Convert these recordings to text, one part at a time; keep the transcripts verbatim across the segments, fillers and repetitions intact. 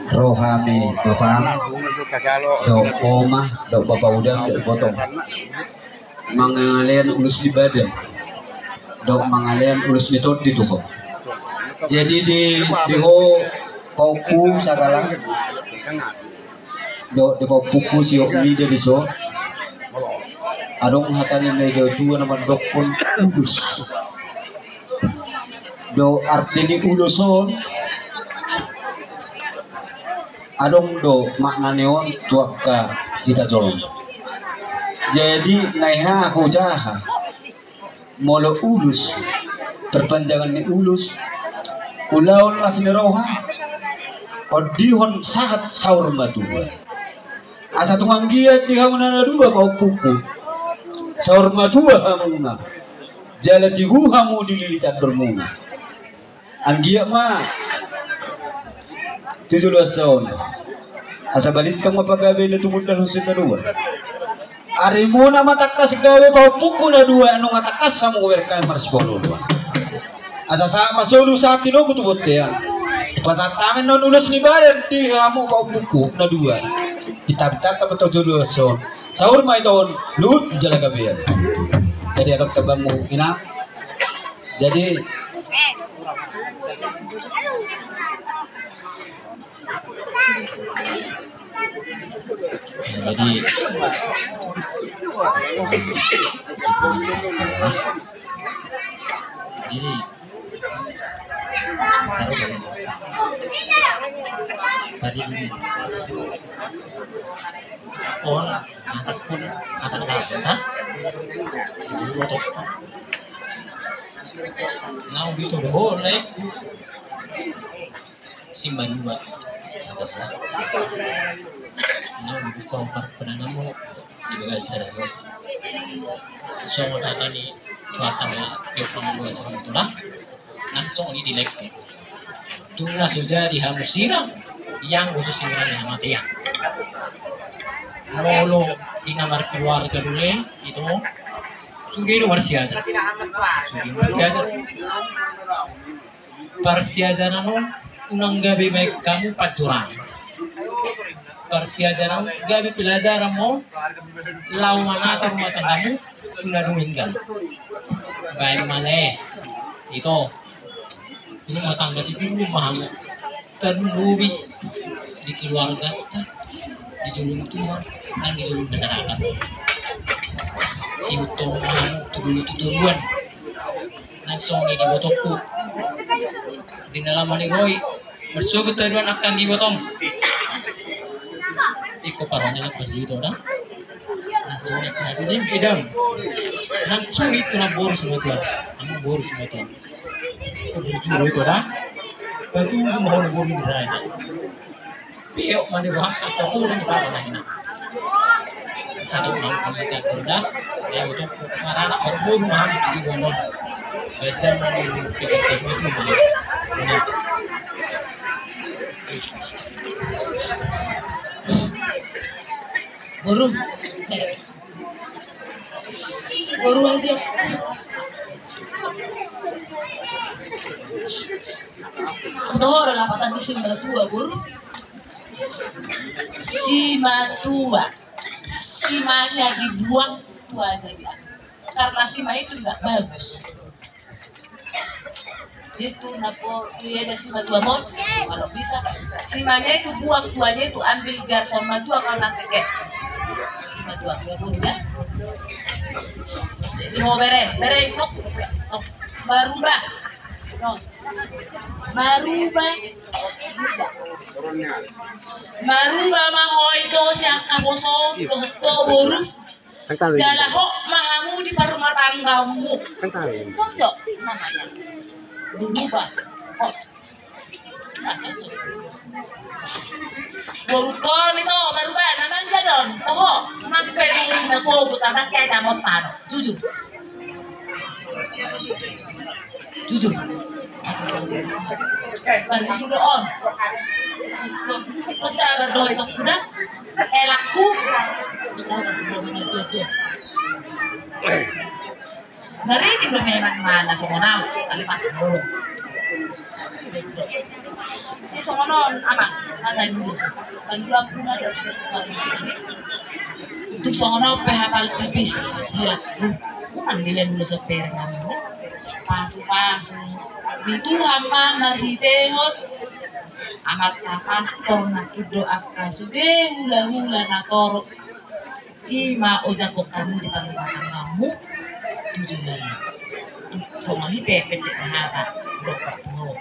Ro hami bapam, dohot oma, dohot bapa udang, dohot botong, mangalean ulos ni badan dohot mangalean ulos ni tondi tu ho. Jadi di, di ho paompu sagalang dohot di paompungku si Omida di son, adong hata ni na i do tua na mandokkon ulos. Do arti ni ulos on, adong do makna ni on tu angka hita jolma. Jadi na i ha hujaha molo ulos, perpanjangan ni ulos, ulaon las ni roha, ondihon sahat saur matua. Asa tung anggiat di hamuna na dua paompungku, saur matua hamuna jala tibu hamu di lilitan dormuna. Anggiat ma tu joloan on, asa balintang ma pagabe na tumundalhon si na dua. Arimuna ma tangkas gabe paompungku na dua, nunga tangkas hamu berkahi marsipoloan. Asa sahat ma solu sahat tinogu tu bontean. Pasahat hami annon ulos ni badan di hamu paompungku na dua. Ita bintanta ma tu joloan on, saur ma ita on luhut jala gabean. Jadi adong tambamu inang. Jadi, jadi, jadi, saru dari tadi ini. Oh, ataupun kata-kata. Naung gitu dohot, naik. Simalua. Sabar lah. Naung buka parpedanamu di bagasa dalo. Songon hata ni Tuhanta ma, tiop pangalua songon itulah. Nang songon i di laengku. Tung na so jadi hamu sirang, ianggo so sirang ni hamatean. Molo di na markeluarga do le, ito, sude do marsiajar. Sude marsiajar. Parsiajaran on unang gabe baen hamu panjorang. Parsiajaran on gabe pelajaran ma on laho manata rumah tanggamu tu na dumenggan. Baen ma le, ito, rumah tangga sitiruon ma hamu. Tarlumobi di keluarganta, di jolo ni Tuhan, nang di jolo ni masyarakat. Sihuthon ma hamu tu dulu tu turuan. Nang songon i di ibotongku, di na lamani roha i, marsogot haduan angka ibotong. Ingkon parone lambas di ito da. Nang songon i haduan i edam. Nang songon i tu na boru simatua. Amu boru simatua. Ingkon bujur ito da. Batu ma hona boru ni raja. Piok mani roha, asa pulung bapa na ina. Satu mampu melihat benda, ya, untuk maranak berburu mahal di Bondon. Baca mani tiga sebuah itu mahal. Nah. Boru. Boru hasil. Toho do lapatan ni simatua, boru. Simatua. Simanya dibuang, tuanya diambil. Karena sima itu nggak bagus. Jadi tu na po, tu i ada simatua mon, kalau bisa, simanya itu buang, tuanya itu ambil, biar sama tua kalau nanti kayak simatua, ya, boru, ya. Jadi mau bere, bere, nok, nok, marubah. Marubah. Marubah ma ho ito sian haposo, dohot ho boru. Jala hot ma hamu di parrumatanggaonmu. Cocok namanya. Dirubah. Hot. Nah, cocok. Boru ho ito, marubah, na mangga do on. Toho, nang pe di na pogu, sama kayak camot tano. Jujur. Jujur. Baribu do on. Ingkon sabar do itongku da. Elakku. Sabar do, jujur. Nari di do memang mana songon au. Alipatmu. Jadi songon on, Amang, hata ni ulos. Bagi aku na do. Tung songon on pe hapal tipis, ya. Unang dilean ulos on pe, Amang. Pasu-pasu ni Tuhan ma marhitehon amanta pastor nangkin do angka sude hula-hula na torop. I ma ojak hamu di parlumatanmu tu jumlah i. Songon i pe pendek hata dokter tu ho.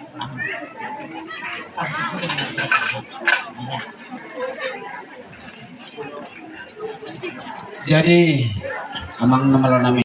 Jadi, Amang na malo nami.